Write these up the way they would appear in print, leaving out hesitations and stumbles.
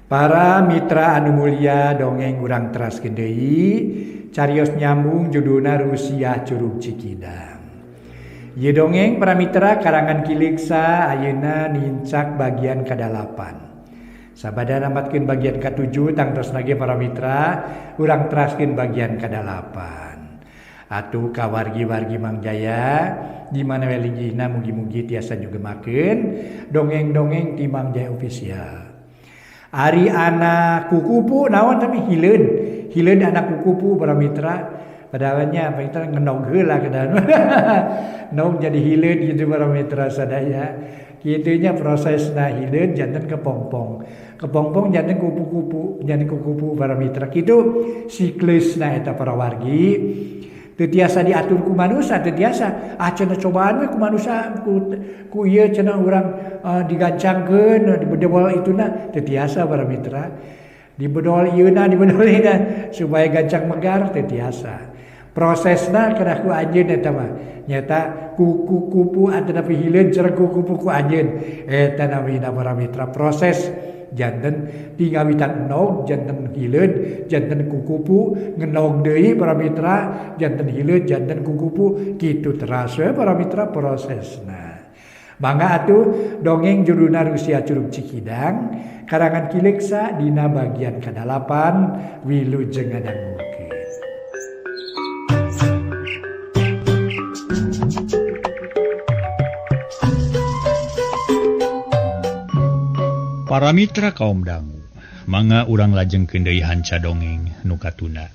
Para mitra anu mulia dongeng urang teraskeun deui carios nyambung judulna Rusiah Curug Cikidang. Ieu dongeng para mitra karangan Ki Leuksa ayeuna nincak bagian ka-8. Sabada namatkeun bagian ka-7 tangtosna ge para mitra urang teraskeun bagian ka-8. Atuh ka wargi-wargi Mang Jaya di mana we linggihna mugi-mugi tiasa nyugemakeun dongeng-dongeng ti Mang Jaya Official. Ari anak kukupu naon tapi hileun. Hileun anak kukupu para mitra. Padahalnya mitra ngenog heula kedan. Nog jadi hileun gitu para mitra sadaya. Kitunya prosesna hileun janten kepompong. Kepompong janten kupu-kupu, janten kupu-kupu para mitra. Kitu siklusna eta para wargi. Teu tiasa diatur ku manusia, teu tiasa. Ah cenah cobaan we ku manusia ku ieu cenah urang digancangkeun, dibedol ituna, teu tiasa para mitra. Dibedol ieuna, dibedol ieuna supaya gancang megar teu tiasa. Prosesna kedah ku anjeun eta mah. Nyata kuku-kupu atanapi hileun sareng kuku-kupu ku anjeun. Eta namina para mitra proses janten tingawitan enog janten hileun janten kukupu ngenog deui para mitra janten hileun janten kukupu kitu teras we para mitra prosesna. Mangga atuh dongeng judulna Rusiah Curug Cikidang karangan Ki Leuksa dina bagian ka-8 wilujeng ngadangukeun. Para mitra kaum dangu, mangga urang lajengkeun deui hanca dongeng nu katunda.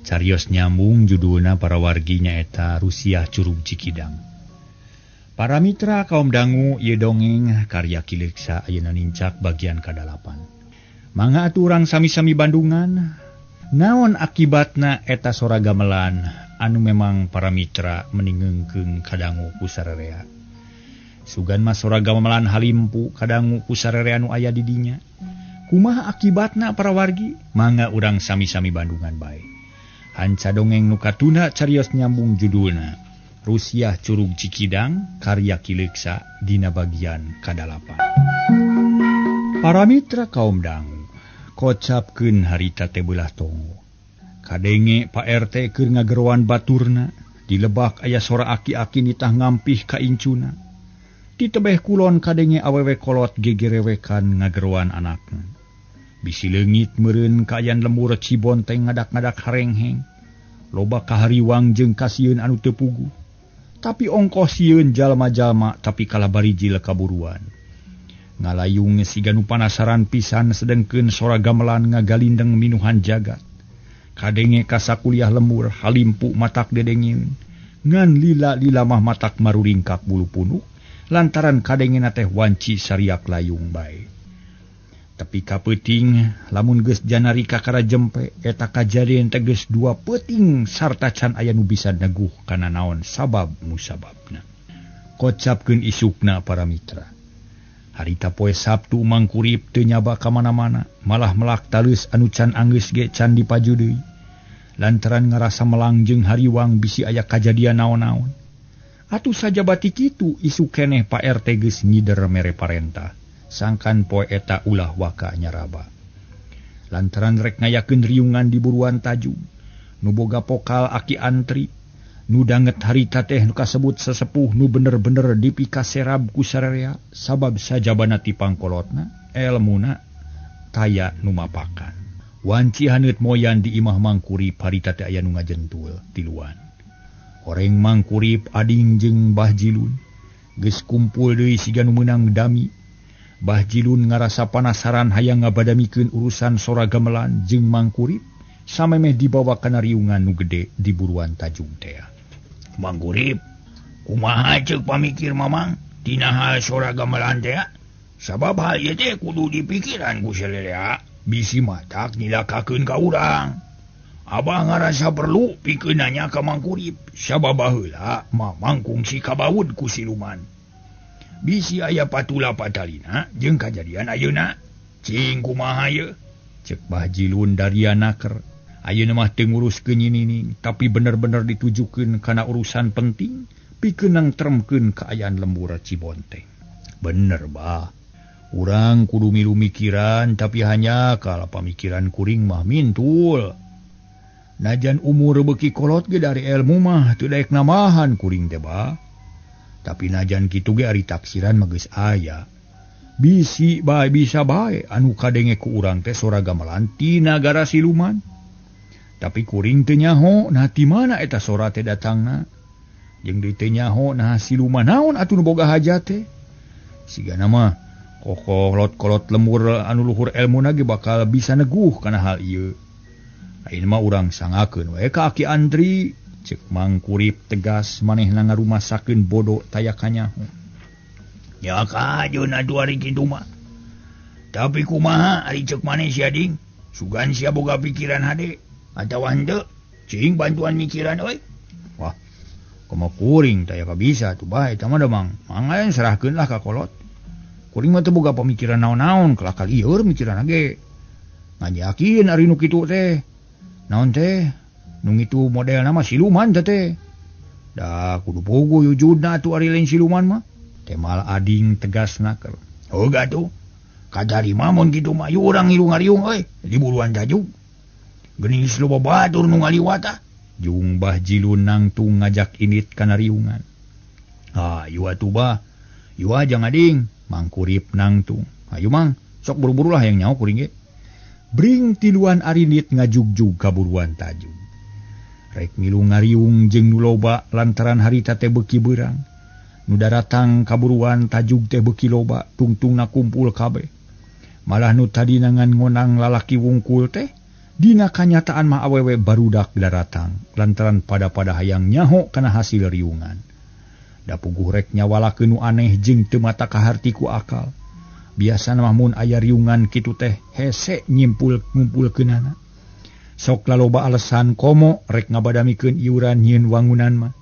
Carios nyambung judulna para wargi nyaeta Rusiah Curug Cikidang. Para mitra kaum dangu ieu dongeng karya Ki Leuksa ayeuna nincak bagian ka-8. Mangga atuh urang sami-sami bandungan naon akibatna eta sora gamelan anu memang para mitra meningeungkeun kadangu ku sararea. Sugan mah sora gamelan halimpu kadangu ku sararea nu aya di dinya. Kumaha akibatna para wargi? Mangga urang sami-sami bandungan bae. Hanca dongeng nu katunda carios nyambung judulna Rusiah Curug Cikidang karya Ki Leuksa dina bagian ka-8. Para mitra kaum dangu, kocapkeun harita teh beulah tongo. Kadenge Pak RT keur ngageroan baturna, di lebak aya sora aki-aki nitah ngampih ka incuna. Di tebeh kulon kadenge awewe kolot gegerewekan ngageroan anakna. Bisi leungit meureun kaayaan lembur Cibonteng ngadak-ngadak harengheng. Loba kahariwang jeung kasieun anu teu puguh. Tapi ongkoh sieun jalma-jalma tapi kalah barijil kaburuan. Ngalayung siga nu panasaran pisan sedengkeun sora gamelan ngagalindeng minuhan jagat. Kadenge ka sakuliah lembur halimpu matak dedengieun. Ngan lila-lila mah matak maruringkak bulu punuk. Lantaran kadengena teh wanci sariak layung bae. Tapi kapeuting lamun geus janari kakara jempe eta kajadian teh geus dua peuting sarta can aya nu bisa neguh kana naon sabab musababna. Kocapkeun isukna para mitra. Harita poe Sabtu Mangkurip teu nyaba ka mana-mana, malah melak taleus anu can anggeus ge can dipaju deui. Lantaran ngarasa melang jeung hariwang bisi aya kajadian naon-naon. Atuh sajabati kitu isu keneh Pak RT geus ngider mere parentah. Sangkan poe eta ulah waka nyaraba. Lantaran rek ngayakeun riungan di buruan tajug. Nu boga pokal aki antri. Nu danget harita teh nu kasebut sesepuh nu bener-bener dipikaserab ku sararea. Sabab sajabana ti pangkolotna, elmuna taya nu mapakan. Wanci haneut moyan di imah Mangkurip harita teh aya nu ngajentul tiluan. Horeng Mangkurip ading jeung Bah Jilun geus kumpul deui siga nu meunang dami. Bah Jilun ngarasa panasaran hayang ngabadamikeun urusan sora gamelan jeung Mangkurip samemeh dibawa kana riungan nu gede di buruan tajug teh. Mangkurip, kumaha ceuk pamikir Mamang tina hal sora gamelan teh? Sabab hal ieu teh kudu dipikiran ku sararea, bisi matak nyilakakeun ka urang. Abah ngarasa perlu pikeun nanya ka Mangkurip, sabab baheula Mamang kungsi kabaud ku siluman. Bisi aya patula patalina jeung kajadian ayeuna. Cing kumaha ye? Cek Bah Jilun daria naker. Ayeuna mah teu nguruskeun nyinining, tapi bener-bener ditujukeun kana urusan penting pikeun nangtremkeun kaayaan lembur Cibonteng. Bener bah. Urang kudu milu mikiran tapi hanya kala pamikiran kuring mah mintul. Najan umur beuki kolot ge dari ilmu mah teu daek namahan kuring teh bah. Tapi najan kitu ge ari taksiran mah geus aya. Bisi bae bisa bae anu kadenge ku urang teh sora gamelan ti nagara siluman. Tapi kuring teu nyaho nah ti mana eta sora teh datangna. Jeung deui teu nyaho nah siluman naon atuh nu boga hajat teh. Sigana mah kokolot-kolot lemur anu luhur elmuna ge bakal bisa neguh kana hal ieu. Ayeuna mah urang sangakeun we ka Aki Andri, ceuk Mang Kurip tegas manehna ngarumasakeun bodo taya kanyaho. Ya kajeun atuh ari kitu mah. Tapi kumaha ari ceuk maneh sia ding? Sugan sia boga pikiran hade atawa henteu? Cing bantuan mikiran euy. Wah, kumaha kuring taya kabisa atuh bae eta mah da Mang. Mangga serahkeun lah ka kolot. Kuring mah teu boga pamikiran naon-naon, kelakal ieur mikiran ge. Ngajakin ari nu kitu teh. Naon teh? Nu ngitu modelna mah siluman teh teh. Da kudu puguh wujudna atuh ari lain siluman mah. Temal ading tegasna keur. Heuh atuh. Katarima mun kitu mah yuk urang ngilu ngariung euy, di buruan tajug. Geuning geus loba batur nu ngaliwat ah. Jung Bah Jilun nangtung ngajak init kana riungan. Ah, yu atuh bah. Yu aja ngading. Mang Kurip nangtung. Ayo Mang, sok buru-burulah yang nyaho kuring ge. Bring tiluan arinit ngajugjug kaburuan tajug. Rek milu ngariung jeung nu loba lantaran harita teh beuki beurang. Nu daratang kaburuan tajug teh beuki loba tungtungna kumpul kabeh. Malah nu tadina ngan ngonang lalaki wungkul teh dina kanyataan mah awewe barudak daratang lantaran pada-pada hayang nyaho kana hasil riungan. Da puguh rek nyawalakeun nu aneh jeung teu mata kaharti ku akal. Biasana mah mun aya riungan kitu teh hese nyimpul ngumpulkeunana. Sok laloba alasan komo rek ngabadamikeun iuran nyieun wangunan mah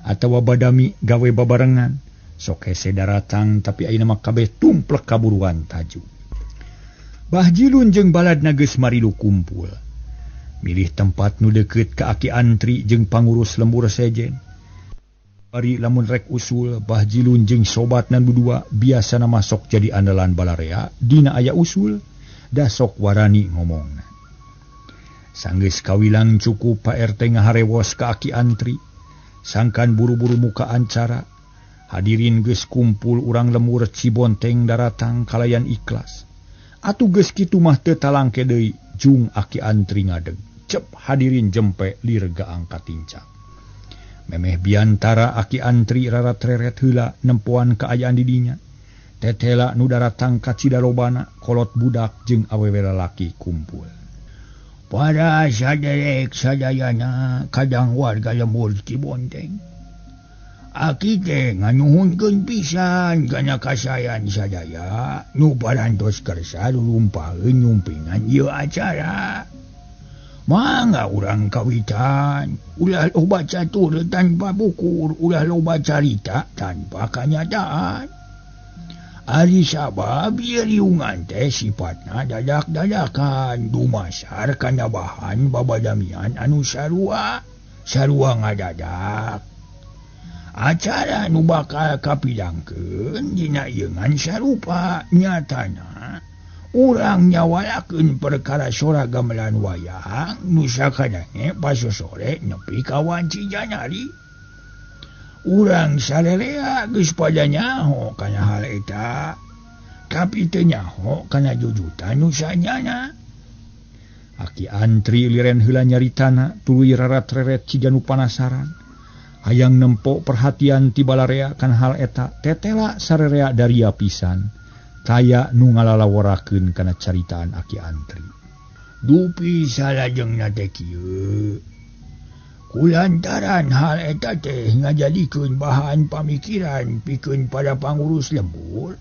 atawa badami gawe babarengan. Sok hese daratang tapi ayeuna mah kabeh tumplek kaburuan tajug. Bah Jilun jeung baladna geus marilu kumpul. Milih tempat nu deukeut ka Aki Antri jeung pangurus lembur sejen. Bari lamun rek usul Bah Jilun jeung sobatna nu dua biasana masok jadi andalan balarea dina aya usul da sok warani ngomongna. Sanggeus kawilang cukup Pak RT ngaharewos ka Aki Antri. Sangkan buru-buru muka ancara. Hadirin geus kumpul urang lemur Cibonteng daratang kalayan ikhlas. Atuh geus kitu mah teu talangke deui jung Aki Antri ngadeg. Cep hadirin jempe lir gaang katincak. Memeh biantara Aki Antri rarat-reret heula nempoan kaayaan di dinya. Tetela nu daratang ka Cidalobana kolot budak jeung awewe lalaki kumpul. Para saderek sadayana kadang warga lembur Cibonteng. Aki teh nganyuhunkeun pisan kana kasayan sadaya nu parantos kersa lulumpaheun nyumpingan ieu acara. Mangga urang kawitan, ulah loba catur tanpa bukur, ulah loba carita tanpa kanyataan. Ari sabab ieu riungan teh sifatna dadak-dadakan dumasar kana bahan babadamian anu sarua, sarua ngadadak. Acara nu bakal kapidangkeun dina ieu ngan sarupa nyatana urang nyawalakeun perkara sora gamelan wayang nu sakadenge pasosore nepi ka wanci Janari. Urang sarelea geus pada nyaho kana hal eta, tapi teu nyaho kana jujutan nu sanyana. Aki Antri liren heula nyaritana tuluy rarat-reret ciga nu panasaran. Hayang nempo perhatian ti balarea kana hal eta tetela sarerea daria pisan. Taya nu ngalalaworakeun kana caritaan Aki Antri. Dupi salajengna teh kieu. Kulantaran hal eta teh ngajadikeun bahan pamikiran pikeun pada pangurus lembur.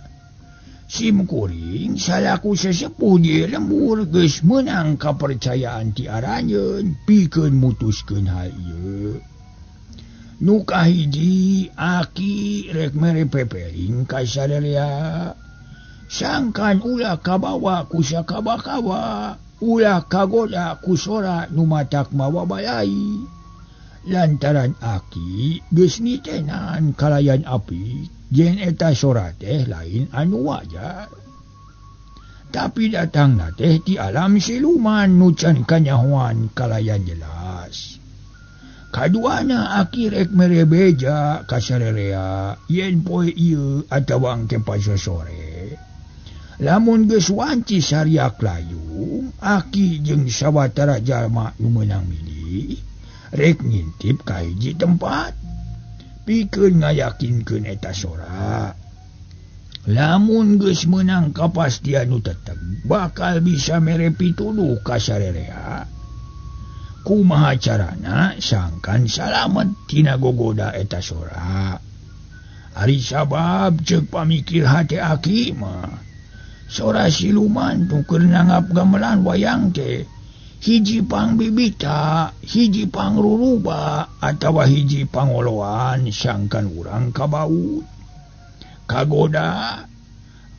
Sim kuring salaku sesepuh di lembur geus meunang kapercayaan ti aranjeun pikeun mutuskeun hal ieu. Nu kahiji aki rek mere pepeling ka sadaya. Sangkan ulah kabawa ku sakaba-kaba, ulah kagoda ku sora nu matak mawa balai. Lantaran aki geus nitenan kalayan api, yen eta sora teh lain anu wajar. Tapi datangna teh ti alam siluman nu can kanyahoan kalayan jelas. Kaduana aki rek mere beja ka sarerea yen poe ieu atawa engke pasosore. Lamun geus wanci sariak layung, aki jeung sawatara jalma nu meunang milih rek ngintip ka hiji tempat pikeun ngayakinkeun eta sora. Lamun geus meunang kapastian nu tetep bakal bisa mere pituduh ka sarerea. Kumaha carana sangkan salamet tina gogoda eta sora. Ari sabab ceuk pamikir hate aki mah sora siluman nu keur nanggap gamelan wayang teh hiji pangbibita, hiji pangruruba atawa hiji pangoloan sangkan urang kabaut, kagoda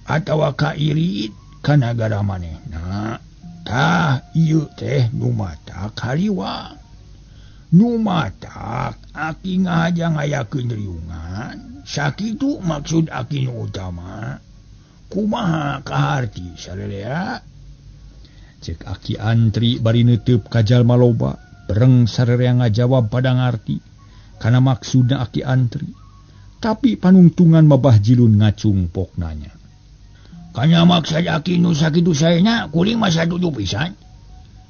atawa kairit ka nagara manehna. Tah ieu teh nu matak haliwang. Nu matak aki ngahaja ngayakeun riungan, sakitu maksud aki nu utama. Kumaha kaharti sarerea? Cek aki antri bari neuteub ka jalma loba, bereng sarerea ngajawab pada ngarti kana maksudna aki antri. Tapi panungtungan mah Jilun ngacung poknanya. Kana maksud aki nu sakitu saena kuring mah satuju pisan.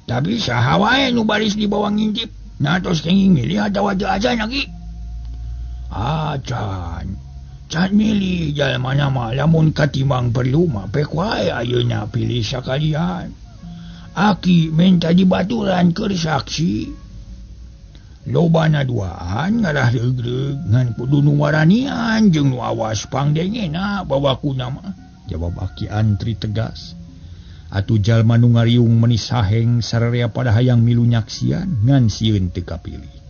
Tapi saha wae nu baris dibawa ngintip, nah tos kenging milih atawa teu acan aki. Acan. Can milih jalmana mah lamun katimbang perlu mah pek wae ayeuna pilih sakalian. Aki minta dibaturan keur saksi. Lobana duaan ngarah reugreug ngan kudu nu waranian jeung nu awas pangdengena bawa kuna mah. Jawab aki antri tegas. Atuh jalma nu ngariung meuni saheng sararea pada hayang milu nyaksian ngan sieun teu kapilih.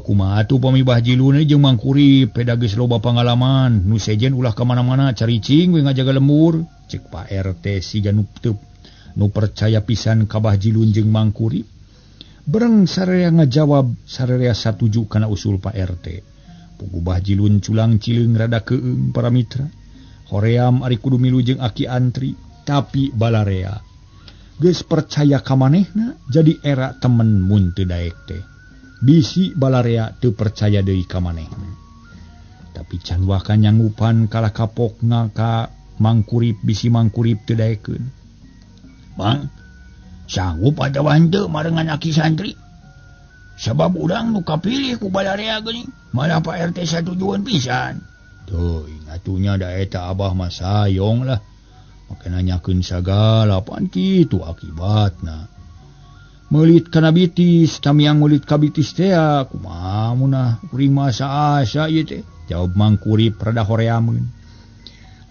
Kumaha atuh pami Bah Jilun jeung Mangkurip peda geus loba pangalaman nu sejen ulah ka mana-mana caricing we ngajaga lembur. Cek Pak RT siga nu teu nu percaya pisan ka Bah Jilun jeung Mangkurip. Bereng sararea ngajawab sararea satuju kana usul Pak RT. Pugu Bah Jilun culang cileung rada keung para mitra. Hoream ari kudu milu jeung aki antri, tapi balarea geus percaya ka manehna jadi era temen mun teu daek teh. Bisi balarea teu percaya deui ka manehna. Tapi can waka nyanggupan kalah kapokna ka Mangkurip bisi Mangkurip teu daekeun. Bang, sanggup atawa henteu marengan aki santri? Sabab urang nu kapilih ku balarea geuning, malah Pak RT satujuan pisan. Teuing atunya da eta abah mah sayong lah. Make nanyakeun sagala pan kitu akibatna. Meulit kana bitis, tamiang meulit ka bitis teh kumaha munah kuring mah asa-asa ieu teh. Jawab Mangkurip rada horeameun.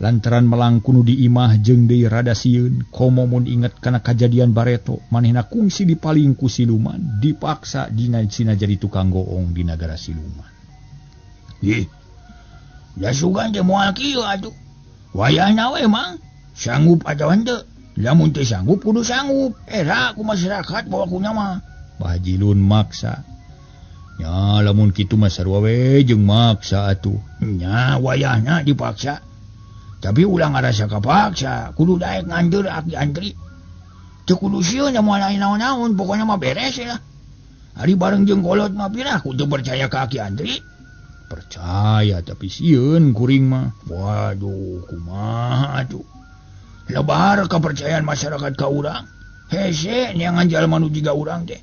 Lantaran melangku nu di imah jeung deui rada sieun, komo mun inget kana kajadian bareto, manehna kungsi dipaling ku siluman, dipaksa dina cina jadi tukang goong di nagara siluman. Ih. Da sugan teh moal kieu atuh. Wayahna we mang, sanggup atawa henteu? Lamun teu sanggup kudu sanggup. Era ku masyarakat bawa ku mah. Bah Jilun maksa. Nya lamun kitu mah sarua we jeung maksa atuh. Nya wayahna dipaksa. Tapi ulah ngarasa kapaksa, kudu daek nganteur aki antri. Teu kudu sieun moal lain naon-naon, pokona mah beres lah. Ari bareng jeung kolot mah pirah ku teu percaya ka aki antri. Percaya tapi sieun kuring mah. Waduh, kumaha atuh. Lebar kepercayaan masyarakat ka urang. Hese neangan jalma nu jiga urang teh.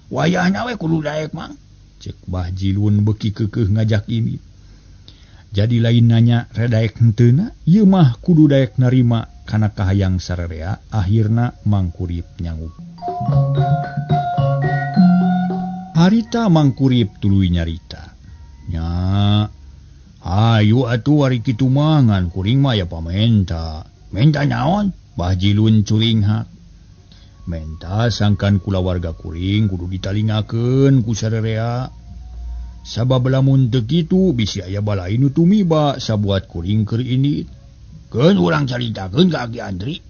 Wayahna we kudu daek mang. Cek Bah Jilun beuki keukeuh ngajak ini. Jadi lain nanya redaek henteuna, ieu mah kudu daek narima kana kahayang sararea, akhirna Mangkurip nyanggup. Harita Mangkurip tuluy nyarita. Nya, ayo atuh ari kitu mah ngan kuring mah ya pamenta. Menta naon? Bah Jilun curinghak. Menta sangkan kulawarga kuring kudu ditalingakeun ku sararea. Sabab lamun teu kitu bisi aya balai nu tumiba sabuat kuring keur indit. Keun urang caritakeun ka aki antri.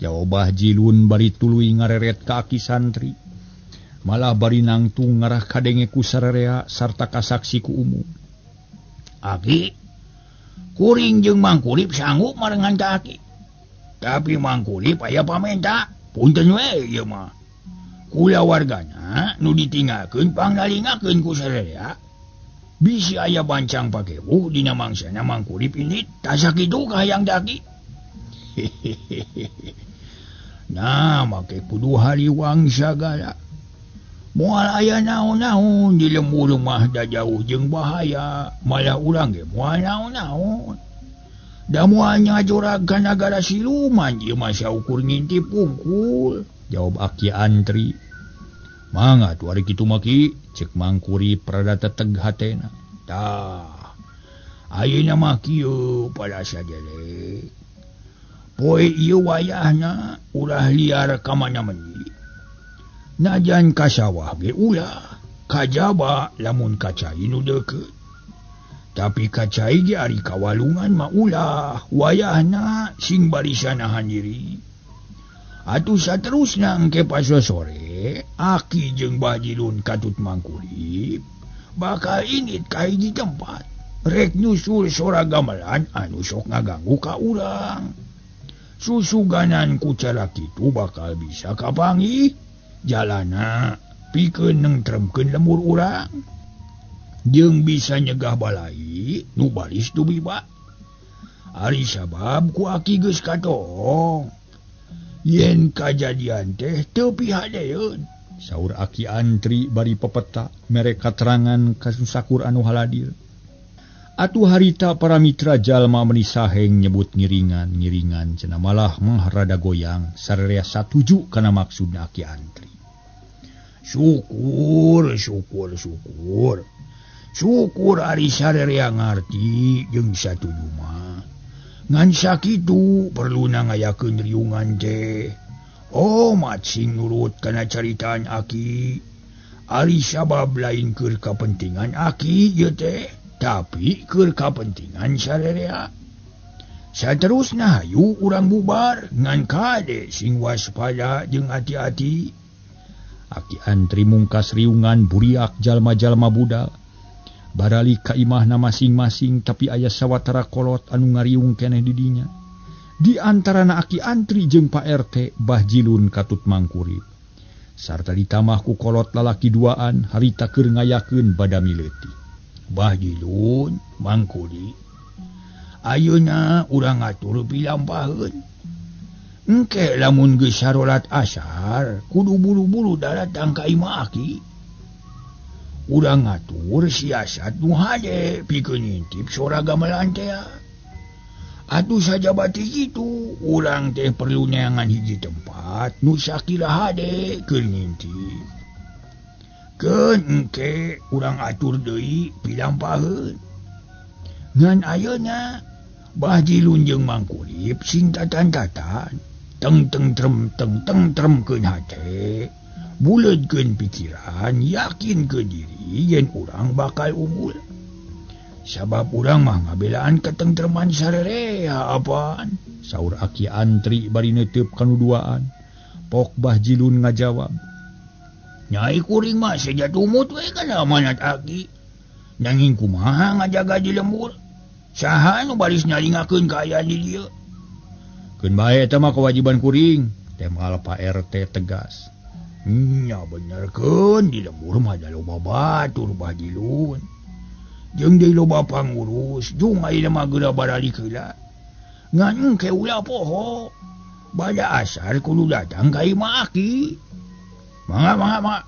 Jawab Bah Jilun bari tuluy ngareret ka aki santri. Malah bari nangtung ngarah kadenge ku sararea sarta kasaksi ku umum. Aki, kuring jeung Mangkurip sanggup marengan ka aki. Tapi Mangkurip aya pamenta, punten we ieu mah. Kulawargana nu ditinggalkeun pangnalingakeun ku sararea. Bisi aya bancang pakewuh dina mangsana Mangkurip ini tah sakitu kahayang daki. Nah, make kudu hariwang sagala. Moal aya naon-naon di lembur mah da jauh jeung bahaya, malah urang ge moal naon-naon. Da moal nyajorag ka nagara siluman ieu mah saukur ngintip pungkul, jawab Aki Antri. Mangga atuh ari kitu mah Ki, cek Mangkurip rada teteg hatena. Tah, ayeuna mah kieu pada sajele. Poe ieu wayahna ulah liar ka mana meuni. Najan ka sawah ge ulah, kajaba lamun ka cai nu deukeut. Tapi ka cai ge ari ka walungan mah ulah, wayahna sing barisa nahan diri. Atuh saterusna engke pasosore, Aki jeung Bajilun katut Mangkurip bakal indit ka hiji tempat. Rek nyusul sora gamelan anu sok ngaganggu ka urang. Susuganan ku cara kitu bakal bisa kapanggih jalana pikeun nengtremkeun lemur urang. Jeung bisa nyegah balai nu baris tumiba. Ari sabab ku Aki geus katohong. Yen kajadian teh teu pihadeun. Saur Aki Antri bari pepeta mere katerangan ka sakur anu haladir. Atuh harita para mitra jalma meuni saheng nyebut ngiringan-ngiringan cenah malah mah rada goyang sararea satuju kana maksudna Aki Antri. Syukur, syukur, syukur. Syukur ari sararea ngarti jeung satuju mah. Ngan sakitu perluna ngayakeun riungan teh. Oh, mat sing nurut kana caritaan Aki. Ari sabab lain keur kapentingan Aki ieu teh, tapi keur kapentingan sararea. Saterusna hayu urang bubar ngan kade sing waspada jeung hati-hati. Aki Antri mungkas riungan buriak jalma-jalma budal. Baralik ka imahna masing-masing tapi aya sawatara kolot anu ngariung keneh di dinya. Di antarana Aki Antri jeung Pak RT Bahjilun katut Mangkurip. Sarta ditamah ku kolot lalaki duaan harita keur ngayakeun badami leutik. Bahjilun Mangkurip, ayeuna urang ngatur pilampaheun. Engke lamun geus sarolat asar kudu buru-buru daratang ka imah Aki. Urang ngatur siasat nu hade pikeun ngintip sora gamelan teh. Atuh sajabati kitu urang teh perlu neangan hiji tempat nu sakira hade keur ngintip. Keun engke urang atur deui pilampaheun. Ngan ayeuna Bahjilun jeung Mangkurip sing tatan-tatan, teng teng trem teng teng tremkeun hate. Buleudkeun pikiran, yakin ke diri yen urang bakal unggul. Sabab urang mah ngabelaan ketentreman sarerea apaan. Saur Aki Antri bari neuteub kanu duaan. Pok Bahjilun ngajawab. Nyai kuring mah seja tumut we kana amanat Aki. Nanging kumaha ngajaga di lembur? Saha nu baris nyalingakeun kaayaan di dieu? Keun bae eta mah kewajiban kuring, temal Pak RT tegas. Nya bener keun di lembur mah da loba batur Bahjilun. Jeung deui loba pangurus, jung ayeuna mah geura baralik heula. Ngan engke ulah poho. Bada asar kudu datang ka imah Aki. Mangga mangga mangga.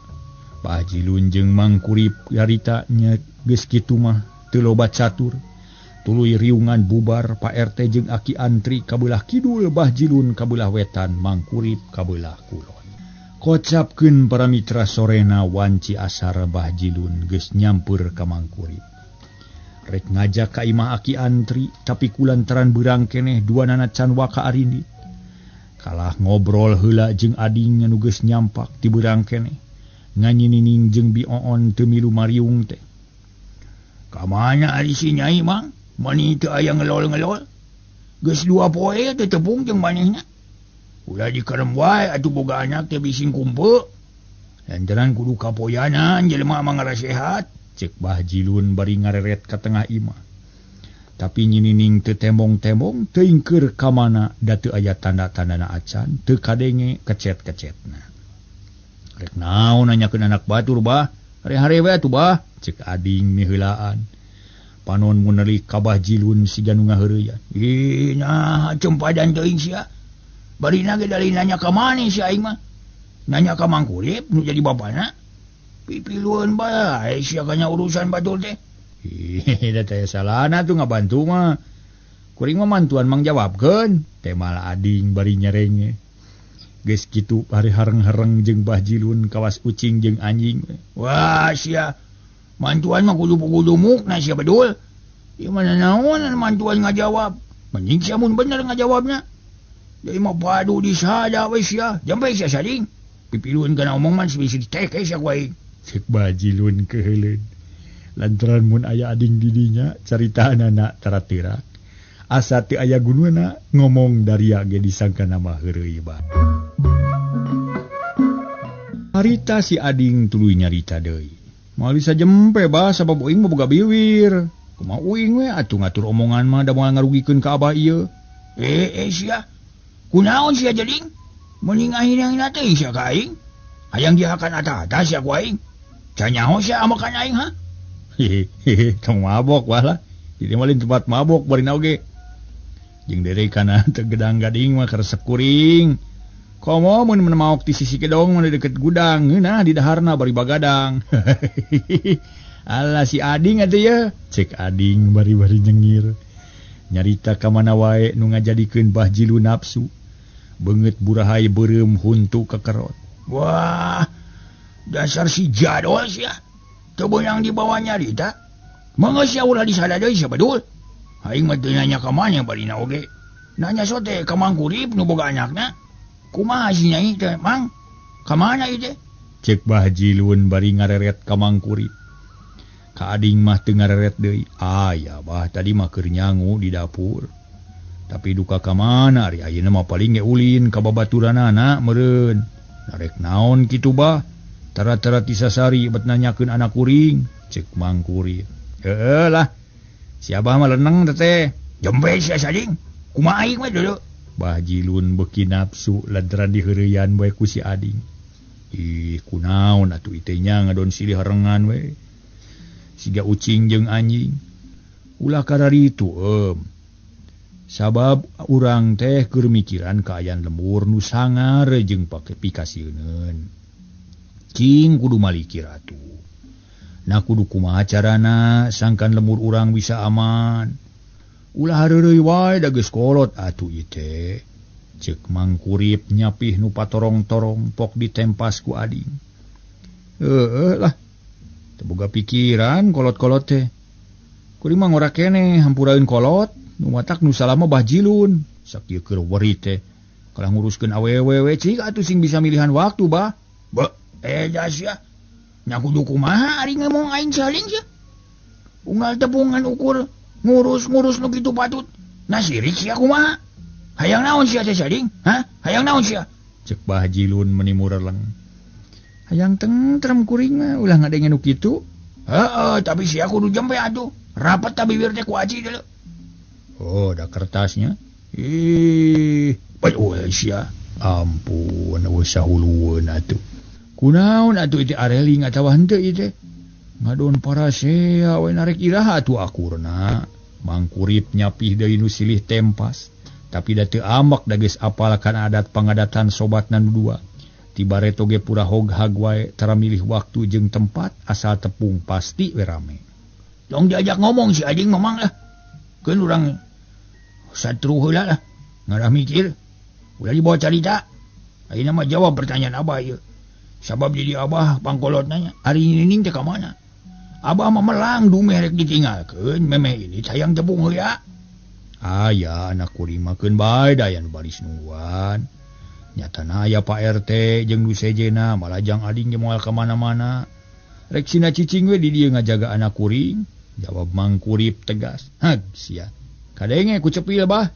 Bahjilun jeung Mangkurip harita nya geus kitu mah teu loba catur. Tuluy riungan bubar Pak RT jeung Aki Antri kabelah kidul, Bahjilun kabelah wetan, Mangkurip kabelah kulon. Kocapkeun para mitra sorena wanci asar Bahjilun geus nyampeur ka Mangkurip. Rek ngajak ka imah Aki Antri tapi kulantaran beurang keneh duanana can waka arindit. Kalah ngobrol heula jeung adingna nu geus nyampak ti beurang keneh. Nganyinining jeung Bi Oon teu milu mariung teh. Ka mana ari si Nyai Mang? Mani teu aya ngelol-ngelol. Geus dua poe teu tepung jeung manehna. Ulah dikerem wae atuh boga anak teh bising kumpe. Lantaran kudu kapoyanan jelema mah ngarasehat. Cek Bahjilun bari ngareret ka tengah imah. Tapi nyinining teu tembong-tembong teuing keur ka mana da teu aya tanda-tandana acan teu kadenge kecet-kecetna. Rek naon nanyakeun anak batur bah, hare-hare we atuh bah, cek ading miheulaan. Panon munelik ka Bah Jilun siga nu ngaheureyan. Ih, nah cempadan teuing sia. Barina ge dari nanya ka maneh sia aing mah. Nanya ka Mang Kurip nu jadi bapana. Pipilueun bae sia kana urusan batur teh. Ih, da teh salahna tuh ngabantu mah. Kuring mah mantuan mangjawabkeun, teh malah ading bari nyerenge. Geus kitu bari hareng-hareng jeung Bah Jilun kawas ucing jeung anjing. Wah, sia. Mantuan mah kudu mukna sia bedul. Ieu mah naon mantuan ngajawab. Mending sia mun bener ngajawabna. Deui mah padu disada we sia. Jampe sia sading. Pipilueun kana omongan bisi diteke sia ku aing. Cek Bah Jilun keuheuleun. Lantaran mun aya ading didinya caritaan anak tara-tirak. Asa teu aya gununa ngomong daria ge disangka nama heureuy ba. Harita si ading tuluy nyarita deui. Moal bisa jempe bah sabab uing mah boga biwir. Kumaha uing we atuh ngatur omongan mah da moal ngarugikeun ka abah ieu. Sia. Kunaon sia jading? Mending akhirna teh sia ka aing. Hayang dihakan ata-ata sia ku aing. Can nyaho sia amakan aing ha? Hehehe, tong mabok wah lah. Jadi malin tempat mabok barina oge. Jeung dere kana teu gedang gading mah karesep kuring. Komo mun maok ti sisi gedong mun deket gudang, ngeunah di daharna bari bagadang. Alah si ading atuh ye, cek ading bari-bari nyengir. Nyarita ka mana wae nu ngajadikeun Bah Jilu nafsu. Beungeut burahai beureum huntu kekerot. Wah, dasar si jadol sia. Teu beunang dibawa nyarita. Mangga sia ulah disada deui sia bedul. Aing mah teu nanya ka mana barina oge. Nanya sote ka Mang Kurip nu boga anakna. Kumaha si nyai teh, Mang? Ka mana ieu teh? Cek Bah Jilun bari ngareret ka Mang Kurip. Ka ading mah teu ngareret deui. Aya bah tadi mah keur nyangu di dapur. Tapi duka ka mana ari ayeuna mah paling ge ulin ka babaturanana meureun. Narek naon kitu bah? Tara-tara tisasari bet nanyakeun anak kuring, cek Mang Kurip. Heueuh lah. Si abah mah leneng teh. Jembe sia sading. Kumaha aing we dulu. Bah Jilun beuki nafsu lantaran diheureyan bae ku si ading. Ih, kunaon atuh ieu nya ngadon silih harengan we. Siga ucing jeung anjing. Ulah kararitu em. Sabab urang teh keur mikiran kaayaan lembur nu sangar jeung pake pikasieuneun. Cing kudu maliki ratu. Nah kudu kumaha carana sangkan lembur urang bisa aman. Ulah hareureuy wae da geus kolot atuh ieu teh. Ceuk Mang Kurip nyapih nu patorong-torong pok ditempas ku ading. Heueuh lah. Teu boga pikiran kolot-kolot teh. Kuring mah ngora keneh hampuraeun kolot, nu matak nu salama Bah Jilun. Sakieu keur weri teh. Kalah nguruskeun awewe we cik atuh sing bisa milihan waktu bah. Ba, sia. Nya kudu kumaha ari ngomong aing saling sia. Unggal tepungan ukur ngurus-ngurus nu kitu patut. Nah sirik sia kumaha? Hayang naon sia teh sading? Hah? Hayang naon sia? Cek Bah Jilun meni mureleng. Hayang tentrem kuring mah ulah ngadenge nu kitu. Heeh, tapi sia kudu jempe atuh. Rapat ta bibir teh ku aci deuleu. Oh, da kertasnya. Ih, bae sia. Ampun, eueuh sahulueun atuh. Kunaon atuh ieu areling atawa henteu ieu teh? Ngadon parasea we narek iraha atuh akurna. Mang Kurip nyapih deui nu silih tempas. Tapi da teu amak da geus apal kana adat pangadatan sobatna nu dua. Ti bareto ge pura hoghag wae tara milih waktu jeung tempat asal tepung pasti we rame. Tong diajak ngomong si ading mamang lah. Keun urang satru heula lah. Ngarah mikir. Ulah dibawa carita. Ayeuna mah jawab pertanyaan abah ieu. Sabab jadi abah pangkolot nanya, ari nining teh ka mana? Abah mah melang dumeh rek ditinggalkeun, memeh ini hayang tepung heula. Aya anak kuring mah keun bae da aya nu baris nungguan. Nyatana aya Pak RT jeung nu sejena malajang ading ge moal ka mana-mana. Rek sina cicing we di dieu ngajaga anak kuring, jawab Mang Kurip tegas. Hag sia. Kadenge ku cepil bah.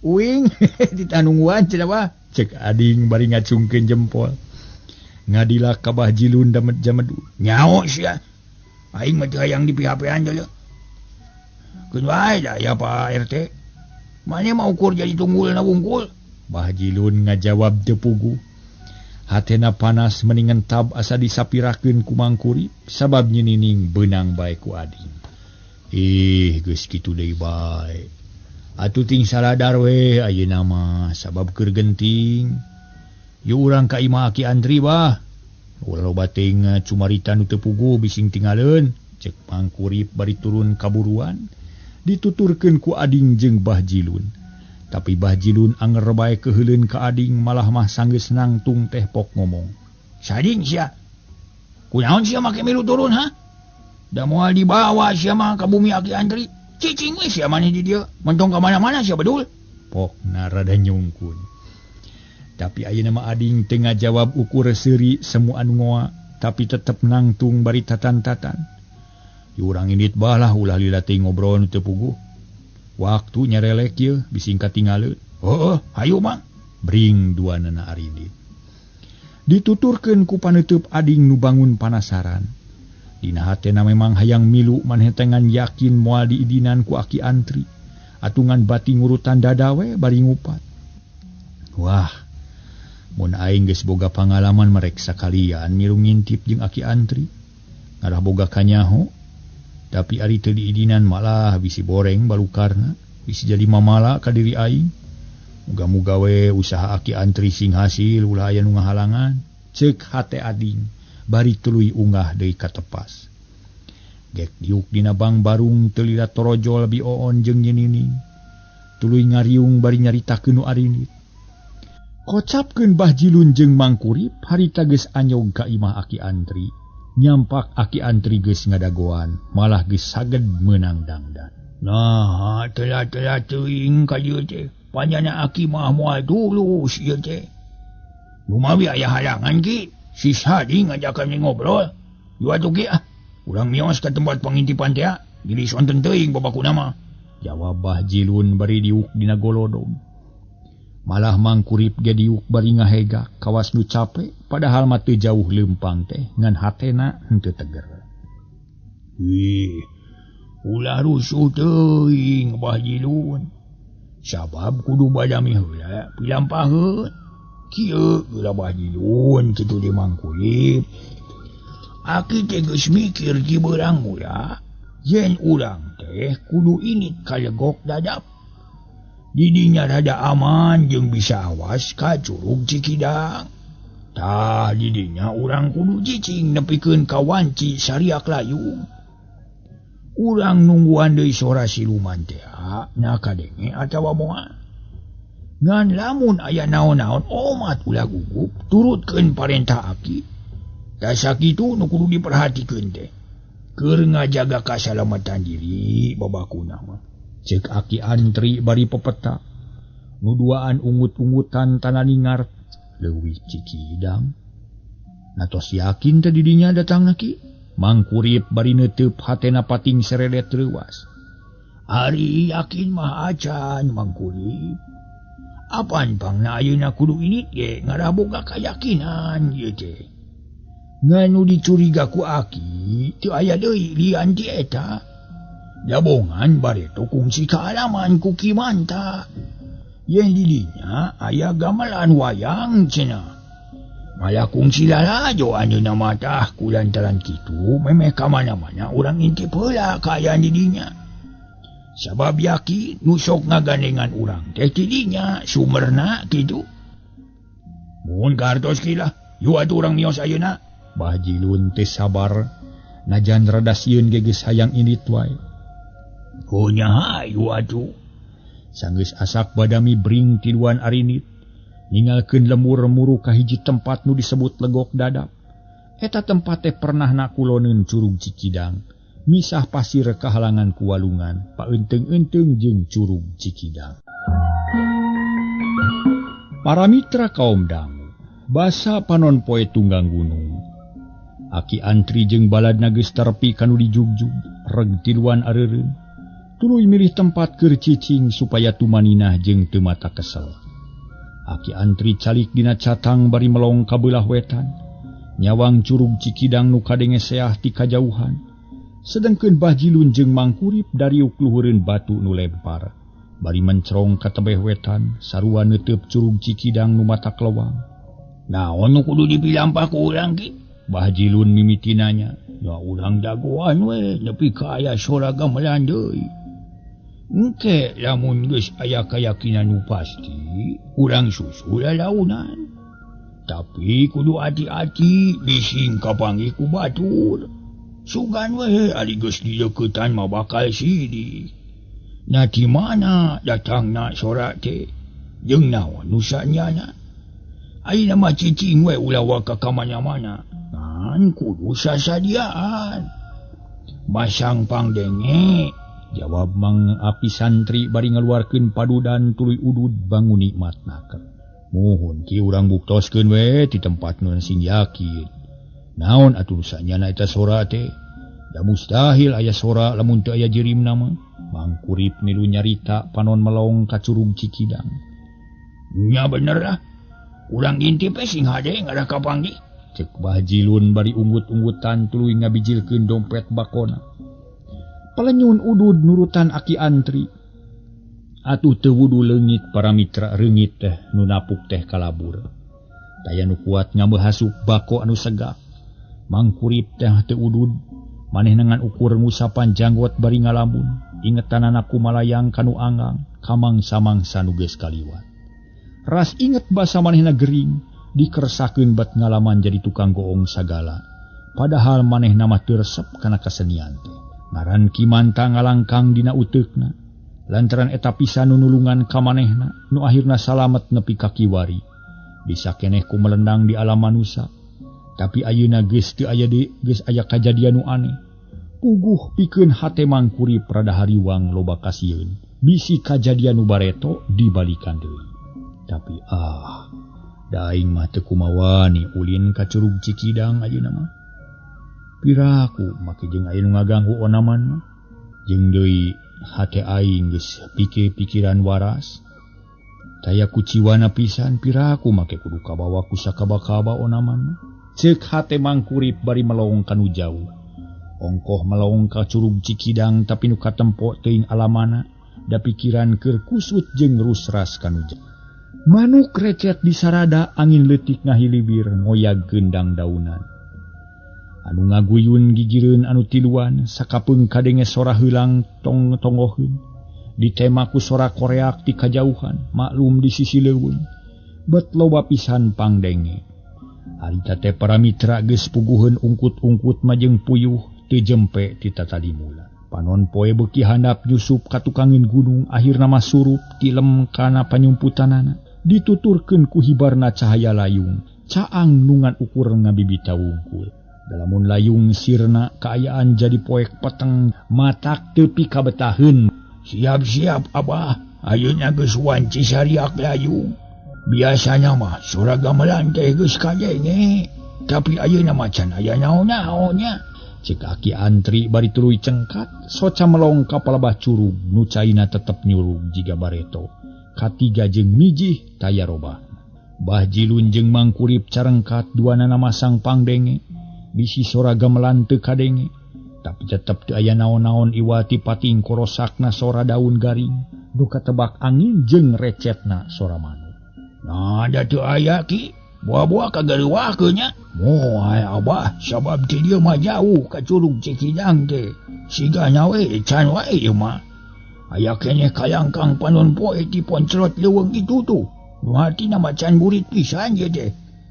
Uing ditanungguan cenah bah. Cek ading bari ngacungkeun jempol. Ngadilak ka Bah Jilun damet jamedu. Nyaho sia. Aing mah teu hayang di PHP-an deuleu. Keun wae da ya Pak RT. Mane mah ukur jadi tunggulna wungkul. Bah Jilun ngajawab teu puguh. Hatena panas mendingan tab asa disapirakeun ku Mangkurip sabab nyinining beunang bae ku ading. Ih, geus kitu deui bae. Atuh ting saladar we ayeuna mah sabab keur genting. Yeuh urang ka imah Aki Andri bah. Ulah loba teuing cumarita nu teu puguh bising tingaleun. Cek Mangkurip bari turun kaburuan dituturkeun ku ading jeung Bah Jilun. Tapi Bah Jilun anger bae keuheuleun ka ading malah mah sanggeus nangtung teh pok ngomong. Sading sia. Kunaon sia make milu turun ha? Da moal dibawa sia mah ka bumi Aki Andri. Cicing we sia maneh di dieu. Mentong ka mana-mana sia bedul. Pokna rada nyungkun. Tapi ayeuna mah ading teu ngajawab ukur seuri semu anu ngoa, tapi tetep nangtung bari tatan-tatan. Urang indit balah ulah lila teuing ngobrol nu teu puguh. Waktu nyarelek ieu bising katingaleun. Heueuh, hayu mah. Bring duanana arindit. Dituturkeun ku paneuteub ading nu bangun panasaran. Dina hatena memang hayang milu manhetengan yakin moal diidinan ku Aki Antri. Atungan bati ngurutan dada we bari ngupat. Wah, mun aing geus boga pangalaman merek sakalian milu ngintip jeung Aki Antri. Ngarah boga kanyaho. Tapi ari teu diidinan malah bisi boreng balukarna, bisi jadi mamala ka diri aing. Muga-muga we usaha Aki Antri sing hasil ulah aya nu ngahalangan. Ceuk hate ading bari tuluy unggah deui ka tepas. Gek diuk dina bang barung teu lila torojol bi oon jeung nyinining. Tuluy ngariung bari nyaritakeun nu arinit. Kocapkeun Bah Jilun jeung Mangkurip harita geus anyog ka imah Aki Antri. Nyampak Aki Antri geus ngadagoan, malah geus saged meunang dangdan. Nah, telah-telah teuing ka dieu teh. Panjana Aki mah moal tulus ieu teh. Lumawi aya halangan ki, si Sadi ngajakan ngobrol. Dua tuh ki ah. Urang mios ka tempat pengintipan teh, jadi sonten teuing babakuna mah. Jawab Bah Jilun bari diuk dina golodog. Malah Mangkurip ge diuk bari ngahegak kawas nu cape padahal mah teu jauh leumpang teh ngan hatena henteu teger. Ih, ulah rusuh teuing Bah Jilun. Sabab kudu badami heula pilampaheun. Kieu geura Bah Jilun kitu di Mangkurip. Aki teh geus mikir ti beurang mula yen urang teh kudu init kalegok dadap. Didinya rada aman jeung bisa awas ka Curug Cikidang. Tah didinya urang kudu cicing nepikeun ka wanci sariak layung. Urang nungguan deui sora siluman teh nya kadenge atawa moal. Ngan lamun aya naon-naon omat ulah gugup turutkeun parentah aki. Da sakitu nu kudu diperhatikeun teh. Keur ngajaga kasalamatan diri babakuna mah. Cek Aki Antri bari pepeta. Nu duaan ungut-ungutan tananingar leuwih Cikidang. Natos yakin teh didinya datangna ki. Mangkurip bari neuteup hatena pating seredet reuas. Ari yakin mah acan Mangkurip. Apan pangna ayeuna kudu ini ge ngarah boga kayakinan ieu teh. Ngan nu dicuriga ku Aki teu aya deui lian ti eta. Jabongan bareto kungsi kaalaman ku Ki Manta. Yen didinya aya gamelan wayang cenah. Malah kungsi lalajo anjeunna matah ku lantaran kitu memeh ka mana-mana urang intip heula kaayaan didinya. Sabab yakin nu sok ngagandengan urang teh tidinya sumerna kitu. Mun kartos ki lah, yu atuh urang mios ayeuna. Bah Jilun teh sabar najan rada sieun ge geus hayang indit wae. Oh nya hayu atuh. Sanggeus asak badami bring tiluan arinit. Ningalkeun lemur-muru ka hiji tempat nu disebut Legok Dadap. Eta tempat teh pernah nakuloneun Curug Cikidang. Misah pasir kahalangan ku walungan, paeunteung-eunteung jeung Curug Cikidang. Para mitra kaum dangu, basa panon poe tunggang gunung. Aki Antri jeung baladna geus terepi kanu dijugjug, reg tiluan areureun. Tuluy milih tempat keur cicing supaya tumaninah jeung teu mata kesel. Aki Antri calik dina catang bari melong ka beulah wetan. Nyawang Curug Cikidang nu kadenge seah ti kajauhan. Sedengkeun Bah Jilun jeung Mangkurip dariuk luhureun batu nu lempar. Bari mencerong ka tebeh wetan, sarua neuteup Curug Cikidang nu matak lewang. Naon nu kudu dipilampah ku urang ki? Bah Jilun mimiti nanya. Ya urang jagoan we nepi ka aya sora gamelan deui. Engke lamun geus aya kayakinan nu pasti, urang susul lalaunan. Tapi kudu hati-hati bising kapanggih ku batur. Sugan we ari geus dideuketan mah bakal sidik. Nah di mana datangna sora teh? Jeung naon nu sanyana? Ayeuna mah cicing we ulah waka ka mana-mana. Ngan kudu sasadiaan. Masang pangdenge, jawab Mang Api Santri bari ngaluarkeun padudan tuluy udud bangun nikmat naker. Muhun ki urang buktoskeun we di tempat nu sing yakin. Naon atuh sanyana eta sora teh? Da mustahil aya sora lamun teu aya jirimna mah. Mangkurip milu nyarita panon melong ka Curug Cikidang. Nya bener lah. Urang intip we sing hade ngadah kapanggih. Cek Bah Jilun bari unggut-unggutan tuluy ngabijilkeun dompet bakona. Pelenyun udud nurutan aki antri. Atuh teu wudu leungit para mitra reungit teh nu napuk teh kalabur. Daya nu kuat ngabehasup bako anu segak. Mangkurip teh teu udud, manehna ngan ukur ngusapan janggot bari ngalamun. Ingetanana ku malayang kanu anggang, kamangsa-mangsa nu geus kaliwat. Ras inget basa manehna gering, dikersakeun bat ngalaman jadi tukang goong sagala. Padahal manehna mah teu resep kana kasenian teh. Ngaran Ki Manta ngalangkang dina uteukna. Lantaran eta pisan nu nulungan ka manehna, nu akhirna salamet nepi ka kiwari. Bisa keneh ku melendang di alam manusa. Tapi ayeuna geus teu aya deui, geus aya kajadian nu aneh. Puguh pikeun hate Mangkurip rada hariwang loba kasieun. Bisi kajadian nu bareto dibalikan deui. Tapi da aing mah teu kumawani ulin ka Curug Cikidang ayeuna mah. Piraku make jeung aya nu ngaganggu onaman mah. Jeung deui hate aing geus pikir-pikiran waras. Taya kuciwana pisan piraku make kudu kabawa ku sakaba-kaba onaman mah. Ceuk hate Mangkurip bari melong kanu jauh. Ongkoh melong ka Curug Cikidang tapi nu katempo teuing alamana, da pikiran keur kusut jeung rusras kanu jauh. Manuk recet di sarada angin leutik ngahiliwir ngoyag gendang daunan. Anu ngaguyun gigireun anu tiluan sakapeung kadenge sora heulang tong tongoheun. Ditema ku sora koreak ti kajauhan, maklum di sisi leuweung. Bet loba pisan pangdenge. Harita teh para mitra geus puguheun ungkut-ungkut majeng puyuh teu jempe ti tatadi mula. Panon poe beuki handap nyusup ka tukangin gunung akhirna mah surup tilem kana panyumputanana. Dituturkeun ku hibarna cahaya layung, caang nungan ukur ngabibita wungkul. Dalamun layung sirna kaayaan jadi poek peteng matak tepi kabetaheun. Siap-siap abah, ayeuna geus wanci sariak layung. Biasanya mah sora gamelan teh geus kadenge, tapi ayeuna mah can aya naon-naonnya. Cek aki antri bari tuluy cengkat, soca melong ka palebah curug nu caina tetep nyurug jiga bareto. Katiga jeung mijih taya robah. Bah Jilun jeung Mangkurip carengkat duanana masang pangdenge. Bisi sora gamelan teu kadenge, tapi tetep teu aya naon-naon iwati pating korosakna sora daun garing nu katebak angin jeung recetna sora manuk. Nah, da teu aya ki, buah-buah kagareuwahkeun nya. Moal abah, sabab ti dieu mah jauh ka Curug Cikidang teh. Sigana we can wae ieu mah. Aya keneh kalangkang panon poe ti poncrot leuweung kitu tuh. Nu hartina mah can burit pisan ieu teh.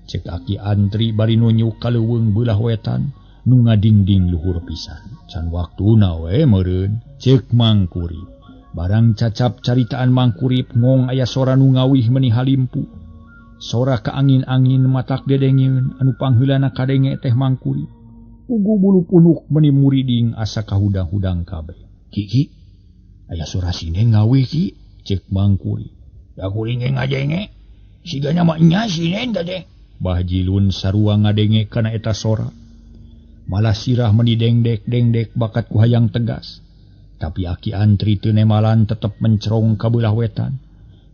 Cek aki antri bari nunjuk ka leuweung beulah wetan nu ngadingding luhur pisan. Can waktuna we meureun, ceuk Mangkurip. Barang cacap caritaan Mangkurip ngong aya sora nu ngawih meuni halimpu. Sora ka angin-angin matak dedengeun anu pangheulana kadenge teh Mangkurip. Pugu bulu punuk meuni muriding asa kahudang-hudang kabeh. Ki ki, aya sora sinen ngawih ki, ceuk Mangkurip. Da kuring ge ngadenge, sigana mah nya sinen teh. Bah Jilun sarua ngadenge kana eta sora. Malah sirah meuni dengdek-dengdek bakat ku hayang tegas. Tapi aki antri teu nemalan tetep mencerong ka beulah wetan.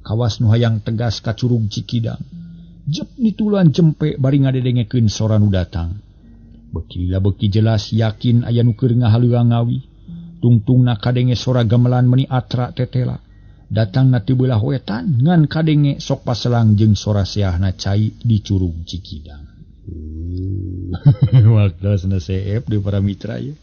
Kawas nu hayang tegas ka Curug Cikidang. Jep nitulan jempe bari ngadedengekeun sora nu datang. Beki lila beki jelas yakin aya nu keur ngahaleuang ngawi. Tungtungna kadenge sora gamelan meuni atra tetela. Datangna ti beulah wetan ngan kadenge sok paselang jeung sora seahna cai di Curug Cikidang. Waktosna seep di para mitra ya.